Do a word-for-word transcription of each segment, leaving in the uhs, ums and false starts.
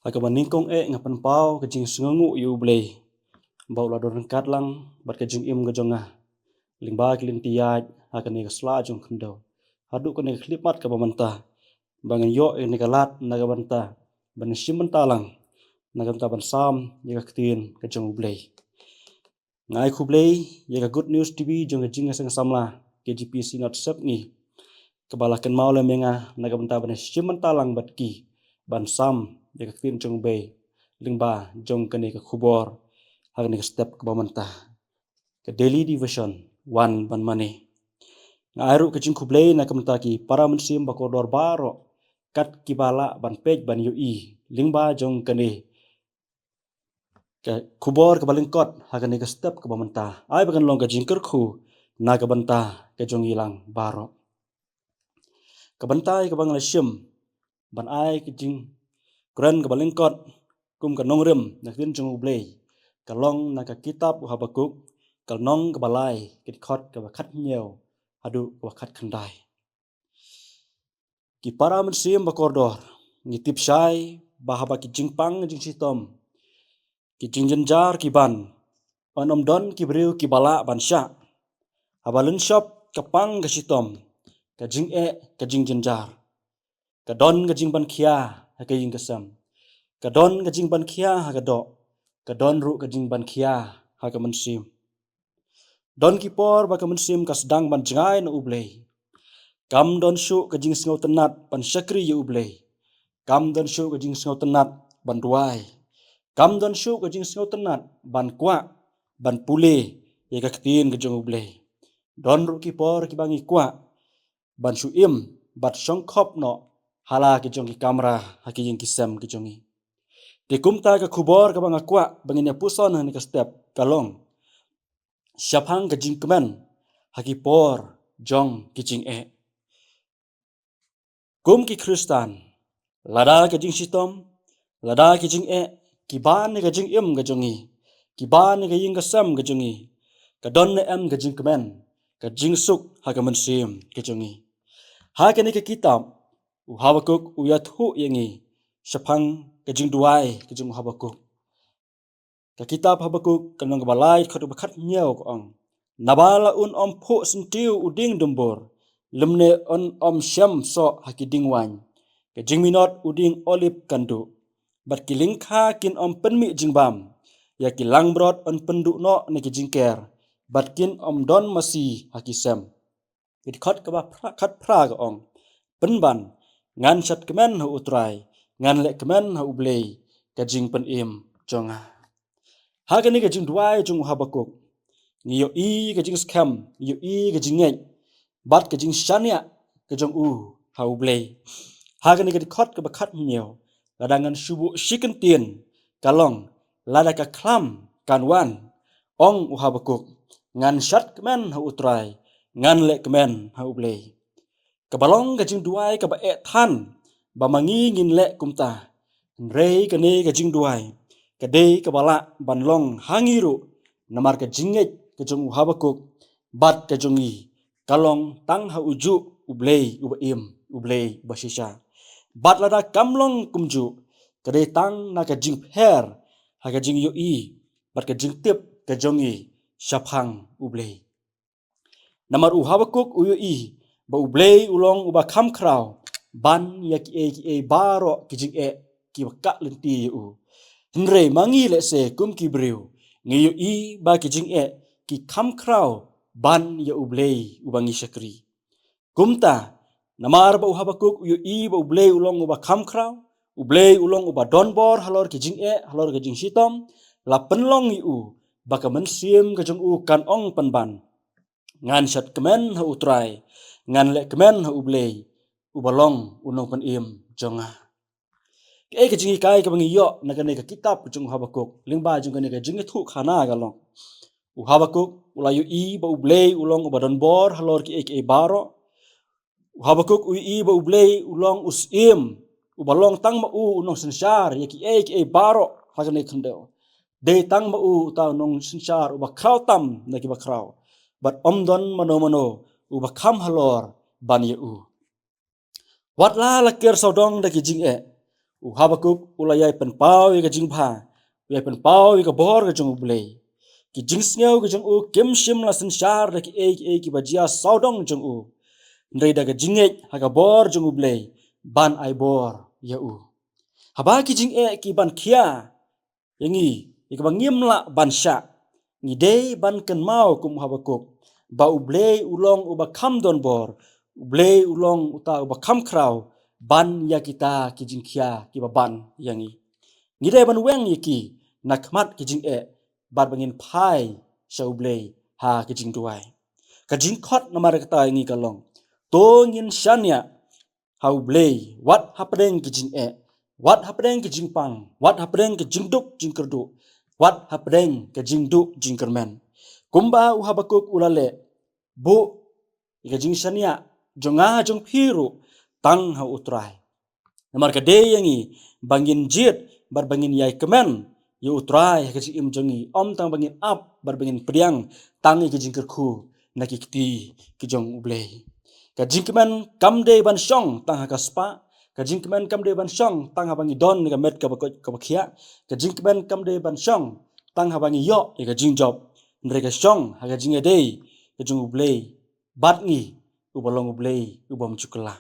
Ha kaba nyngkong eh nga pynpaw ka jingsngewnguh ïa U Blei ba u la don ryngkat lang bad ka jingim ka jong nga lyngba ki lynti ïaid ha kane ka sla jong khyndew, haduh kane ka khyllipmat kaba mynta, ba ngan ïoh ïa kane ka lad na ka bynta ban shim bynta lang, na ka bynta ban sam ïa ka ktien ka jong U Blei. Nga ai khublei ïa ka Good News T V jong ka Jingïaseng Samla K J P Synod Sepngi, kaba la kynmaw lem ïa nga na ka bynta ban shim bynta lang bad ki ban sam ïa ka ktien jong U Blei lyngba jong kane ka khubor ha kane ka step kaba mynta, ka Daily Devotion Wan Bad Mane. Nga ai ruh ka jingkhublei na ka bynta ki para mynsiem ba kordor baroh, kat kiba lah ban peit ban ïohi lyngba jong kane ka khubor kaba lyngkot ha kane ka step kaba mynta. Ai ba kan long ka jingkyrkhu na ka bynta ka jong ngi lang baroh. Ka bynta ïa kaba nga la shim ban ai ka jingkren kaba lyngkot kum ka nongrim na ka ktien jong U Blei ka long na ka kitab u Habakuk, ka lynnong kaba lai, ka dkhot kaba khathynñiew haduh kaba khatkhyndai. Ki para mynsiem ba kordor, ngi tip shai ba haba ki jingpang jingshitom, ki jingjynjar ki ban, yn ym don ki briew kiba lah ban shah. Haba lynshop ka pang ka shitom, ka jingeh ka jingjynjar, ka don ka jingbankhia ha ka ïing ka sem, ka don ka jingbankhia ha ka doh, ka don ruh ka jingbankhia ha ka mynsiem. Don ki por ba ka mynsiem ka sdang ban jngai na U Blei. Kam don shuh ka jingsngewtynnat ban shakri ïa U Blei. Kam don shuh ka jingsngewtynnat ban duwai. Kam don shuh ka jingsngewtynnat ban kwah ban pule ïa ka ktien ka jong U Blei. Don ruh ki por kiba ngi kwah ban shu im bad shongkhop noh ha la ki jong ki kamra ha ki ïing ki sem ki jong ngi. Te kumta ka khubor kaba nga kwah ba ngin ïa puson ha kane ka step ka long shaphang ka jingkmen ha ki por jong ki jingeh. Kum ki Khristan, lada ka jingshitom, lada ki jingeh ki ban ïa ka jingim ka jong ngi, ki ban ïa ka ïing ka sem ka jong ngi, ka don ne em ka jingkmen, ka jingsuk ha ka mynsiem ka jong ngi? Ha kane ka kitab u Habakuk u ïathuh ïa ngi shaphang ka jingduwai ka jong u Habakuk. Ka kitab Habakuk ka lynnong kaba lai, dkhot kaba khathynñiew ka ong: Naba la un ym phuh syntiew u dieng dumbur, lymne un ym shem soh ha ki dieng waiñ. Ka jingminot u dieng olib kan duh, bad ki lyngkha kin ym pynmih jingbam. Ïa ki langbrot yn pynduh noh na ki jingker, bad kin ym don masi ha ki sem. Ki dkhot kaba phra, khatphra ka ong: Pynban, ngan shad kmen ha U Trai, ngan leh kmen ha U Blei, ka jingpynim jong nga. Ha kane ka jingduwai jong u Habakuk, ngi ïohi ka jingskhem, ngi ïohi ka jingngeit bad ka jingshaniah ka jong u ha U Blei. Ha kane ka dkhot kaba khathynñiew, lada ngan shu buh shi kyntien, ka long: Lada ka khlam kan wan, ong u Habakuk, ngan shad kmen ha U Trai, ngan leh kmen ha U Blei. Kaba long ka jingduwai kaba eh than ba ma ngi ngin leh kumta. Hynrei kane ka jingduwai ka dei kaba lah ban long ha ngi ruh, namar ka jingngeit ka jong u Habakuk bad ka jong ngi ka long tang ha ujuh U Blei uba im, U Blei uba shisha. Bad lada kam long kumjuh, ka dei tang na ka jingpher ha ka jingïohi bad ka jingtip ka jong ngi shaphang U Blei. Namar u Habakuk u ïohi ba U Blei u long uba kham khraw ban ïa kiei kiei baroh ki jingeh kiba kah lynti ïa u. Hynrei ma ngi lehse kum ki briew, ngi ïohi ba ki jingeh ki kham khraw ban ïa U Blei uba ngi shakri. Kumta, namar ba u Habakuk u ïohi ba U Blei u long uba kham khraw, U Blei u long uba don bor halor ki jingeh, halor ki jingshitom, la pynlong ïa u ba ka mynsiem ka jong u kan ong pynban: Ngan shad kmen ha U Trai, ngan leh kmen ha U Blei, uba long u nongpynim jong nga. Kaei ka jinghikai kaba ngi ïoh na kane ka kitab ka jong u Habakuk lyngba jong kane ka jingïathuhkhana ka long: U Habakuk u la ïohi ba U Blei u long uba don bor halor kiei kiei baroh. U Habakuk u ïohi ba U Blei u long u Syiem, uba long tang ma u u nongsynshar ïa kiei kiei baroh ha kane ka khyndew. Dei tang ma u uta u nongsynshar uba khraw tam na kiba khraw, bad ym don mano mano uba kham halor ban ïa u. Wat la la ker sawdong da ki jingeh, U Habakuk u la ïai pynpaw ïa ka jingbha, u ïai pynpaw ïa ka bor ka jong U Blei. Ki jingsngew ka jong u kim shym la synshar da kiei kiei kiba jia sawdong jong u, hynrei da ka jingngeit ha ka bor jong U Blei ban ai bor ïa u. Haba ki jingeh ki ban khia ïa ngi ïa kaba ngim lah ban shah, ngi dei ban kynmaw kum u Habakuk ba U Blei u long uba kham donbor, U Blei u long uta uba kham khraw ban ïa kita ki jingkhia kiba ban ïa ngi. Ngi dei ban weng ïa ki na khmat ki jingeh bad ba ngin phai sha U Blei ha ki jingduwai. Ka jingkhot namar kata ïa ngi ka long, to ngin shaniah ha U Blei wat hapdeng ki jingeh, wat hapdeng ki jingpang, wat hapdeng ki jingduk jingkyrduh, wat hapdeng ki jingduk jingkyrmen. Kumba u Habakuk u la leh, buh ïa ka jingshaniah jong nga jong phi ruh tang ha U Trai. Namar ka dei ïa ngi ba ngin jied bad ba ngin ïai kmen ïa U Trai ha ka jingim jong ngi, ym tang ba ngin ap bad ba ngin pdiang tang ïa ki jingkyrkhu na ki kti ki jong U Blei. Ka jingkmen kam dei ban shong tang ha ka spah, ka jingkmen kam dei ban shong tang haba ngi don ïa ka met kaba koit kaba khiah, ka jingkmen kam dei ban shong tang haba ngi ïoh ïa ka jingjop, hynrei ka shong ha ka jingïadei ka jong U Blei bad ngi, uba long U Blei u bym ju kylla.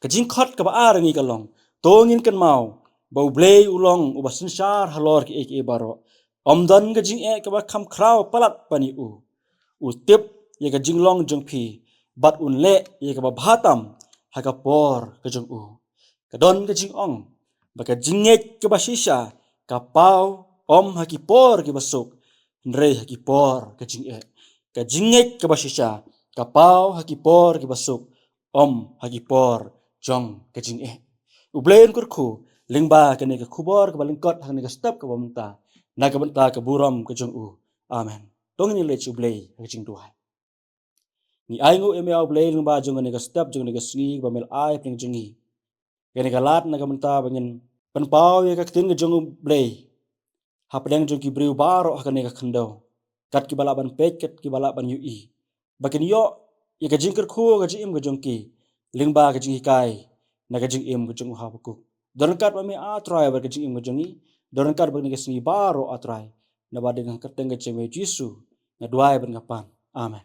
Ka jingkhot kaba ar ïa ngi ka long, to ngin kynmaw ba U Blei u long uba synshar halor kiei kiei baroh. Ym don ka jingeh kaba kham khraw palat ban ïa u. U tip ïa ka jinglong jong phi bad un leh ïa kaba bha tam ha ka por ka jong u. Ka don ka jingong ba ka jingngeit kaba shisha ka paw ym ha ki por kiba suk, hynrei ha ki por ka jingeh. Ka jingngeit kaba shisha ka paw ha ki por kiba suk, ym ha ki por jong ka jingeh. U Blei un kyrkhu lyngba kane ka khubor kaba lyngkot ha kane ka step kaba mynta, na ka bynta ka burom ka jong u. Amen. To ngin ïaleit sha U Blei ha ka jingduwai. Ngi ainguh ïa me, ah U Blei, lyngba jong kane ka step jong kane ka sngi kaba me la ai hapdeng jong ngi. Kane ka lad na ka bynta ba ngin pynpaw ïa ka ktien ka jong U Blei hapdeng jong ki briew baroh ha kane ka khyndew, kat kiba lah ban peit, kat kiba lah ban ïohi, ba kin ïoh ïa ka jingkyrkhu ha ka jingim ka jong ki lyngba ka jinghikai na ka jingim ka jong u Habakuk. Don ryngkat bad me, ah Trai, bad ka jingim ka jong ngi. Don ryngkat bad kane ka sngi baroh, ah Trai. Naba dei ka kyrteng ka jong me, Jisu, nga duwai bad nga pan. Amen.